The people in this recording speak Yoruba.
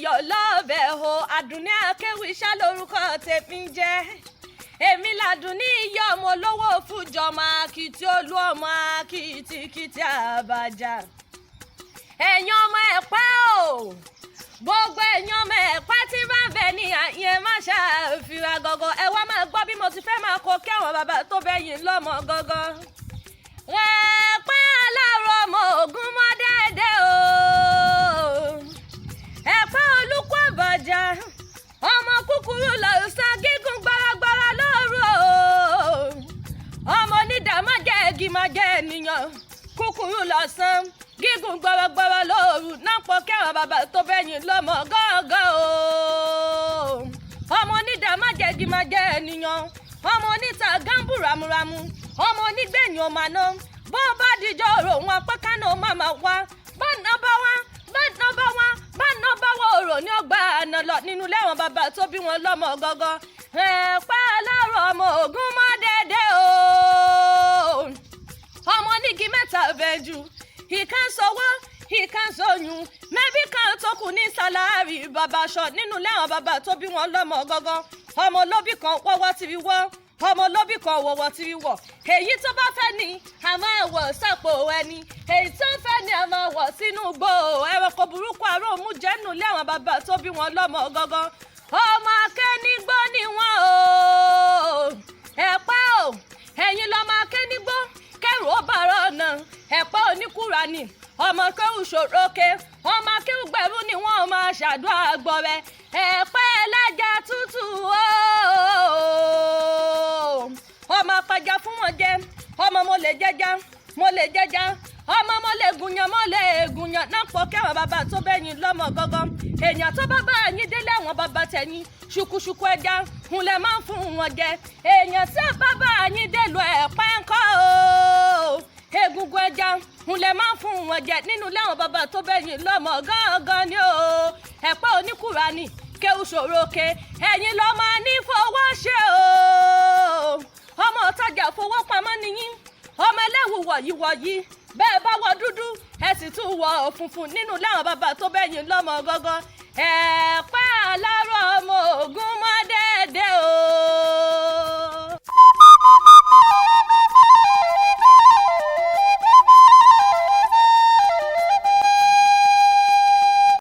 yọ̀ lọ́bẹ̀ o. Àdùnní Akéwì ṣá lórúkọ tèmi ń jẹ́. Èmi làdùnní ìyá ọmọ olówó fújọmọ akitì olú ọmọ akitikiti àbàjá. Ẹ̀yin ọmọ Ẹ̀pẹ́ o, gbogbo ẹ̀yin ọmọ Ẹ̀pẹ́ tí bá ń bẹ ní àyẹn má ṣàfihàn gọ́gọ́. Ẹ wá máa gbọ́ bí mo ti fẹ́ máa kó kí àwọn bàbá tó bẹ́yìn lọ́mọ gọ́gọ́. Ẹ̀pẹ́ aláàrọ̀ ọmọ ògún mọ́ déédéé o. Ẹ̀pẹ́ olùkọ́ àbàjá, ọmọ kúkúrú lọ́sàn gígùn gbaragbara lóru o. Ọmọ onídàámájẹ́ igi máa jẹ́ ènìyàn, kúkúrú lọ́sàn gígùn gbaragbara lóru náà pọ̀ kẹ́wọ̀n bàbá tó bẹ́yìn lọ́mọ gángan o. Ọmọ onídàámájẹ́ igi máa jẹ́ ènìyàn, ọmọ oníta gámbù ramúramù, ọmọ onígbẹ̀yìn ọmọ àná bó bá dijọ́ ọ̀rọ̀ wọn pé kánò máma wá bá ná bá wá bá ná bá wá bá ná bá wá ọ̀rọ̀ ní ọgbà àná lọ nínú lẹ́wọ̀n bàbá tó bí wọn lọ́mọ gọ́gọ́. Ẹ̀pẹ́ aláàrọ̀ ọmọ ògún mọ́ dédé o. Ọmọ onígi mẹ́ta bẹ́jú, ìkan sọwọ́, ìkan sọyún, mẹ́bí kan tó kù ní sálárì bàbá aṣọ nínú lẹ́wọ̀n bàbá tó bí wọn lọ́mọ gọ́gọ́. Ọmọ olóbì kan wọ́wọ́ tìrì wọ́, ọmọ olóbì kan wọ̀wọ̀ tìrì wọ̀. Èyí tó bá fẹ́ ni a máa wọ̀ sápò ẹni, èyí tó fẹ́ ni a máa wọ̀ sínú igbó. Ẹranko burúkú aróòmù jẹ́nu lé àwọn bàbá tó bí wọn lọ́mọ gọ́gọ́. Ọmọ akénígbó ni wọ́n o. Ẹ̀pẹ́ o, ẹ̀yin lọ́mọ akénígbó kẹrù ó bàrọ̀ ọ̀nà. Ẹ̀pẹ́ oníkúra ni ọmọ kéwù ṣòroke, ọmọ akéwù gbẹ̀rú ni wọ́n máa ṣàdúrà gbọ̀rẹ̀. Ẹ̀pẹ́ ẹlẹ́ja tútù o. Ọmọ apẹja fún wọn jẹ, ọmọ mo lè jẹja, mo lè jẹja, ọmọ mo lè gùnyàn, mo lè gùnyàn náà pọ̀ kẹ́wọ̀n bàbá tó bẹ́yìn lọ́mọ gọ́gọ́. Èèyàn tó bá bá yín délé àwọn bàbá tẹ̀yìn, ṣùkùṣùkù ẹja ń lẹ máa ń fún wọn jẹ. Èèyàn tí bá bá yín délùú Ẹ̀pẹ́ ńkọ́ o, egungun ẹja ń lẹ máa ń fún wọn jẹ nínú lẹ́wọ̀n bàbá tó bẹ́yìn lọ́mọ gángan ni o. Ẹ̀pẹ́ oníkùrà ni kéwù ṣòro ke, ẹ̀yin lọ́ máa ní fowó ṣe o. Ọmọ ọ̀tajà fowó pamọ́ nìyí, ọmọ ẹlẹ́wù wọ̀yíwọ̀yí, bẹ́ẹ̀ bá wọ dúdú ẹ sì tún wọ funfun nínú láwọn bàbá tó bẹ́yìn lọ́mọ gọ́gọ́. Ẹ̀pẹ́ alárọ̀ ọmọ ògún mọ́ déédéé o.